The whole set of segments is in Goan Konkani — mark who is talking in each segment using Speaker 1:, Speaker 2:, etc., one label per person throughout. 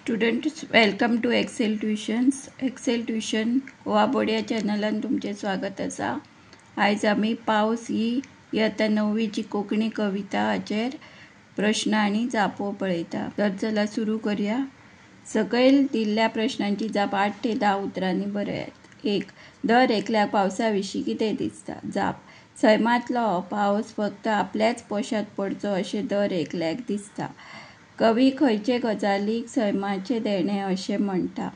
Speaker 1: Students, welcome to Excel tuitions. Excel tuition Goa board ह्या चॅनलान तुमचें स्वागत आसा. आयज आमी पावस ही इयत्ता णवीची कोंकणी कविता हाचेर प्रश्न आनी जापो पळयता. तर चला सुरू करया. सकयल दिल्ल्या प्रश्नांची जाप 8 ते 10 उतरांनी बरयात. 1. दर एकल्याक पावसा विशीं कितें दिसता? जाप. सैमांतलो पावस फक्त आपल्याच पोशांत पडचो अशें दर एकल्याक दिसता. कवी खंयचे गजालीक सैमाचें देणें अशें म्हणटा?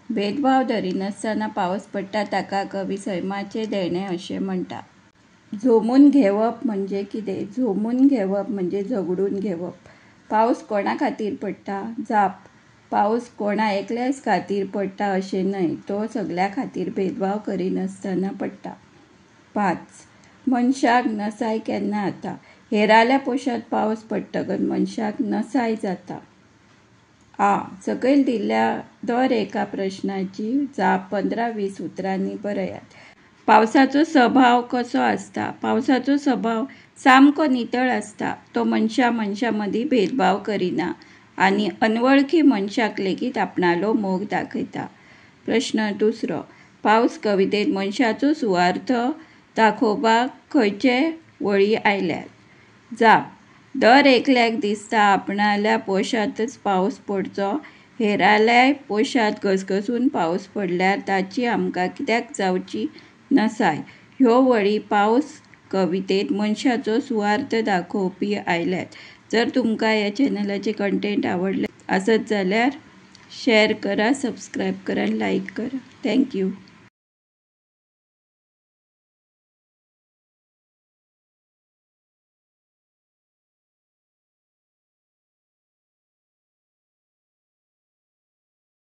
Speaker 1: भेदभाव धरिनासतना पावस पडटा ताका कवी सैमाचें देणें अशें म्हणटा. झोमून घेवप म्हणजे कितें? झोमून घेवप म्हणजे झगडून घेवप. पावस कोणा खातीर पडटा? जाप. पावस कोणा एकल्याच खातीर पडटा अशें न्हय, तो सगल्या खातीर भेदभाव करिनासतना पडटा. 5. मनशाक नसाय केन्ना जाता? हेराल्या पोशांत पावस पडटकच मनशाक नसाय जाता. आ. सकयल दिल्ल्या दर एका प्रश्नाची जाप 15-20 उतरांनी बरयात. पावसाचो सभाव कसो आसता? पावसाचो सभाव सामको नितळ आसता. तो मनशा मनशा मदीं भेदभाव करिना आनी अनवळखी मनशाक लेगीत आपणालो मोग दाखयता. प्रश्न 2. पावस कवितेंत मनशाचो सुवार्थ दाखोवपाक खंयचे वळी आयल्यात? जाप. दर एकल्याक दिसता आपणाल्या पोशांतच पावस पडचो, हेराल्याय पोशांत घसघसून पावस पडल्यार ताची आमकां कित्याक जावची नसाय. ह्यो वळी पावस कवितेंत मनशाचो सुवार्थ दाखोवपी आयल्यात. जर तुमकां ह्या चॅनलाचे कंटेंट आवडले आसत जाल्यार शेअर करा, सबस्क्रायब करा आनी लायक करा. Thank you.